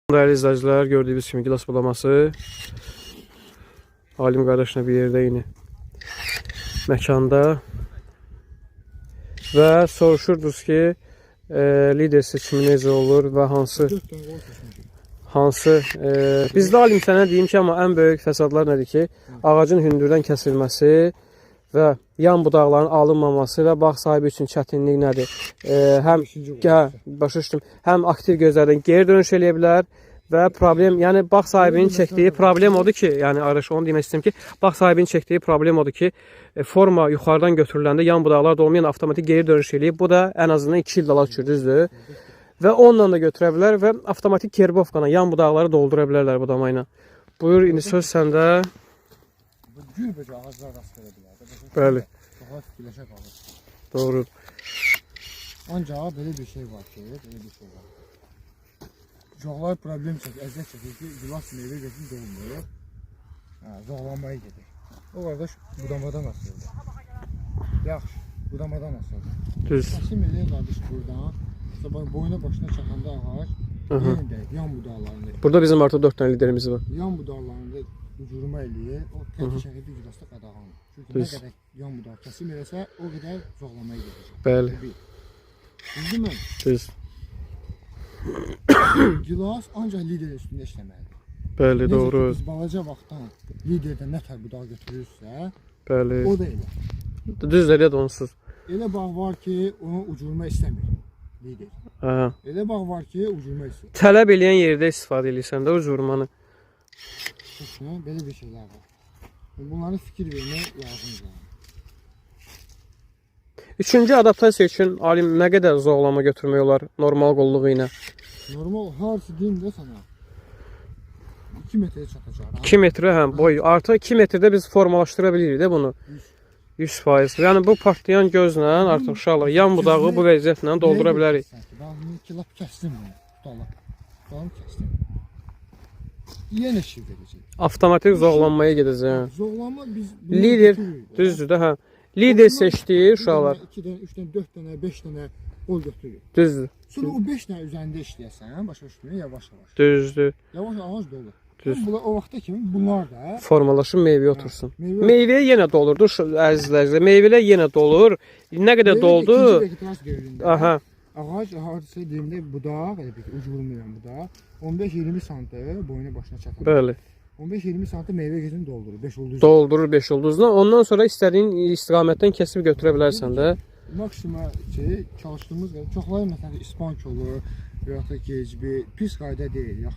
Dəyərli izləyicilər, gördüyünüz kimi gilas budaması Alim qardaşla bir yerdə yine məkanda və soruşurdunuz ki, lider seçimi necə olur və hansı 4 dənə qol seçmişik. hansı bizdə Alim sənə deyim ki, amma ən böyük fəsadlar nədir ki, ağacın hündürdən kəsilməsi və yan budaqların alınmaması və bağ sahibi üçün çətinlik nədir? Həm Beşinci qol. Hə, başa düşdüm. Həm aktiv gözlərdən geri dönüş eləyə bilər və problem, yəni bağ sahibinin çəkdiyi problem odur ki, yəni Araş onu demək istəyirəm ki, bağ sahibinin çəkdiyi problem odur ki, forma yuxarıdan götürüləndə yan budaqlar da olmayan avtomatik geri dönüş eləyib. Bu da ən azından 2 il dala düşür, düzdür? Və onunla da götürə bilər və avtomatik kerbovkana yan budaqları doldura bilərlər budama ilə. Buyur, indi söz səndə. Bu Gül böcəyi ağaclar rast gələ bilər. də. Başa düşdün? Bəli. Çoxlar fikirləşə qalır. Doğru. Ancaq belə bir şey var ki, belə bir şey var. Uşaqlar problem çəkir, əziyyət çəkir ki, gilas meyvə gedir dolmur. Hə, zoğlanmaya gedir. O qardaş budamadan asıldı. Yaxşı, budamadan asıldı. Düz. Kəsim eləyir qardaş buradan. Sabah boyuna başına çatanda ağac, Aha. yenə də yan budaqlarında, Burada bizim artıq 4 dənə liderimiz var. yan budaqlarında ucurma eləyir. O tək şəkildə gilasda qadağandır. Çünki Düz. nə qədər yan budaq kəsim eləsə, o qədər zoğlamaya gedəcək. Bəli, Bu bir. Düzdürmü? düz. Gilas ancaq lider üstündə işləməlidir. Bəli, Necə ki, doğru. Biz balaca vaxtdan liderdən nə tər budaq götürürsə, Bəli. o da elə. Düz elədi onsuz. Elə bağ var ki, onu ucurma istəmir lider. Hə. Elə bağ var ki, ucurma istəyir. Tələb eləyən yerdə istifadə eləyirsən də o curmanı. Düşünün, belə bir şeylər var. Bunlara fikir vermək lazımdır. Yəni. Üçüncü adaptasiya üçün alim nə qədər zorlama götürmək olar normal qolluğu ilə? Normal harsı deyim də sənə. 2 metrə çatacaq. 2 metrə hə boy. Artıq 2 metrdə biz formalaşdıra bilirik də bunu. 100%. Yəni bu partlayan gözlə artıq uşaqlar yan budağı bu vəziyyətlə doldura bilərik. Bax, bunu ki, lap kəsdim bunu. Tutalım. Tutalım kəsdim. Yenə şir verəcək. Avtomatik zorlanmaya gedəcək. Zoğlama biz bunu Lider götürürük də. düzdür də hə. Lider seçdiyi uşaqlar. 2 dənə, 3 dənə, 4 dənə, 5 dənə qol götürürük. Düzdür. Sonra o 5 dənə üzərində işləyəsən, başa düşdün, yavaş-yavaş. Düzdür. Yavaş ağac dolur. Düz. Bunlar o vaxta kimi bunlar da Formalaşıb meyvəyə otursun. meyvə Meyvəyə yenə dolurdu əzizlər. Meyvələr yenə dolur. Nə qədər meyvə doldu? ikinci vegetasiya dövründə. Aha. Ağac hardasa deyim də budaq, elə bir ucurmayan budaq 15-20 sm boyuna başına çatır. Bəli. 15-20 sm meyvə gözünü doldurur, 5 ulduz. Doldurur 5 ulduzla. Ondan sonra istədiyin istiqamətdən kəsib götürə bilərsən də. Maksimum şey çalışdığımız qədər çoxları məsələn ispank olur və ya da gecbi pis qayda deyil. Yaxşı